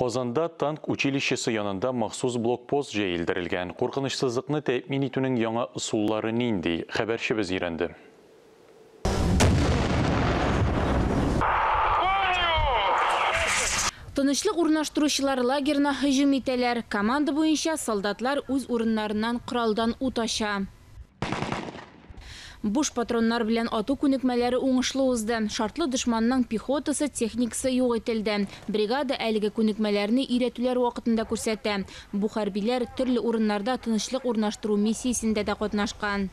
Казанда танк училищесы янында махсус блокпост җәелдерелгән. Куркынычсызлыкны тәэмин итүнең яңа ысуллары нинди? Хәбәрчебез өйрәнде. Тынычлык урнаштыручылар лагерына һөҗүм итәләр. Команда буенча солдатлар үз урыннарыннан коралдан ут ача. Буш патроннар белән ату күнекмәләре уңышлы узды. Шартлы дошманның пехотасы, техникасы юк ителде. Бригада әлеге күнекмәләрне өйрәтүләр вакытында күрсәтә. Бу хәрбиләр төрле урыннарда тынычлык урнаштыру миссиясендә дә катнашкан.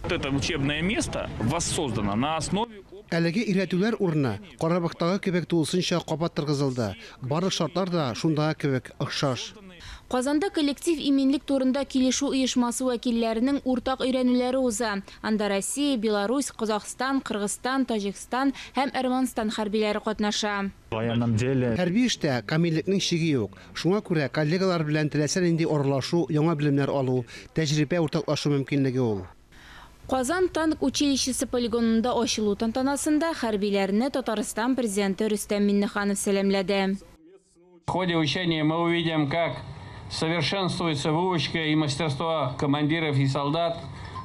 Это учебное место воссоздано на основе Әлеге өйрәтүләр урыны Карабахтагы кебек тулысынча кабат торгызылды. Барлык шартлар да шундагы кебек охшаш. Казанда коллектив иминлек турында килешү оешмасы вәкилләренең уртак өйрәнүләре уза. Анда Россия, Беларусь, Казахстан, Кыргызстан, Таҗикстан һәм Әрмәнстан хәрбиләре катнаша. В военном деле Хәрби эштә камиллекнең чиге юк. Шуңа күрә коллегалар белән теләсә нинди аралашу, яңа белемнәр алу, тәҗрибә уртаклашу мөмкинлеге ул. Казан танк училищесы полигонында ачылу тантанасында хәрбиләрне Татарстан президенты Рөстәм Миңнеханов сәламләде. В ходе учения мы увидим, как совершенствуется выучка и мастерство командиров и солдат,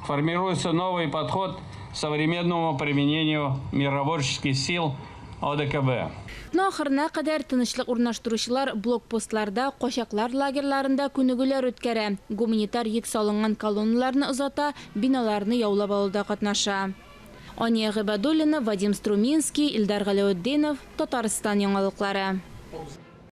формируется новый подход к современному применению миротворческих сил ОДКБ. Атна ахырына кадәр тынычлык урнаштыручылар блокпостларда, качаклар лагерьларында күнегүләр үткәрә, гуманитар йөк салынган колонналарны озата, биналарны яулап алуда катнаша. Ания Гыйбадуллина, Вадим Струминский, Илдар Галәүтдинов, Татарстан яңалыклары.